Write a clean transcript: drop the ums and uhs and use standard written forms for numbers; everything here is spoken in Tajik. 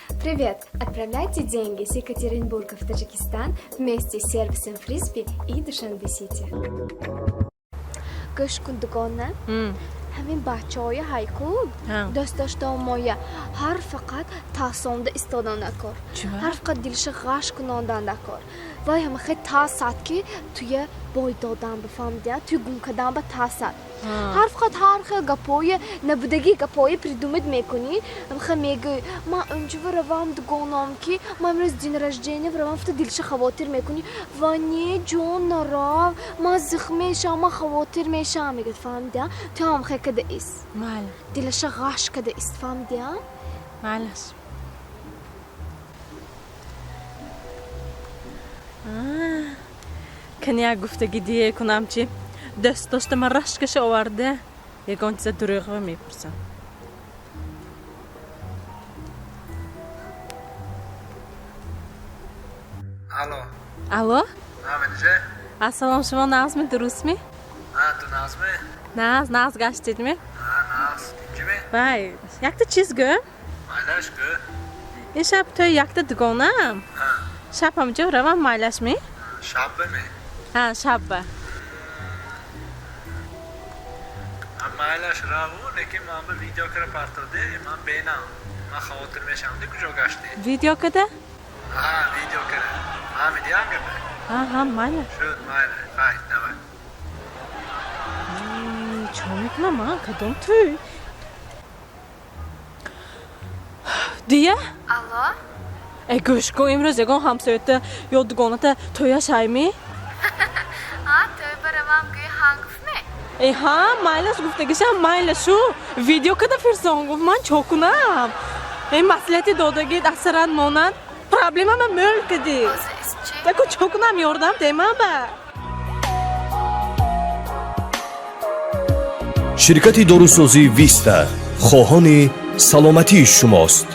Привет! Отправляйте деньги с Екатеринбурга в Таджикистан вместе с сервисом Фрисби и Душанбе Сити. Гӯш кун, дугона. Ҳамин бачаҳоя ҳайку дӯстдоштаомоя ҳар фақат таъсонда истодан дар кор, ҳар фақат дилша ғаш кунондан дар кор. Вай ҳамахе таъсад, ки туя бой додан, бифаҳмидия, туя гум кардан ба таъсад. Ҳар фақат ҳар хел гапҳои набудагӣ, гапҳои придумать мекунӣ. Ҳамахе мегӯй: «Ман унҷува равам, дугонам, ки ман имрӯз день рождения равам», фута дилша хавотир мекунӣ. Ва не, ҷон, нарав, ман зих мешавам, ман хавотир мешавам, мегӯяд, фаҳмидия. Ту ҳамахе када ис. Майли. Дилаша ғаш када ист, фаҳмидия. Майлаш. Кани як гуфтагӣ дие кунам, чи дӯст дошта ман рашкаша оварда, ягон чиза дурӯғва мепурсам. Алло. Алло. Ҳа, менеҷер? Ассалом, шумо нағзми, дурустми? Ҳа, ту нағзми? Нағз, нағз гаштидми? Ҳа, нағз. Тинчими? Вай, якта чиз гӯ. Майлаш, гӯ. Ин шаб тӯи якта дугонаам. Шаб ҳамҷо равам, майлашми? Шаббами? Ҳа, шабба. Майлаш, раву, лекин ман ба видео кара партоде, ман бенам, ман хавотир мешавам, ди куҷо гаштӣ. Видео када? Ҳа, видео кара. Фаҳмидӣ ам гапе? Ҳа, ҳа, майла. Шуд, майла, хай, давай. Чо мекунам ман? Кадом тӯй? Дия? Алло. Э, гӯш кун, имрӯз ягон ҳамсоята ё дугоната тӯяш ҳайми? Ҳа, тӯй баравам гӯи, ҳа гуфтме? Э, ҳа, майлаш гуфтагишам, майла шу, видео када фирсон гуфт, ман чо кунам? Э, маслиҳати додагид асаран монад, проблемама мӯл кадӣ. Таку чо кунам, ёрдам дема ба. Ширкати дорусозӣ «Виста» хоҳони саломатии шумост.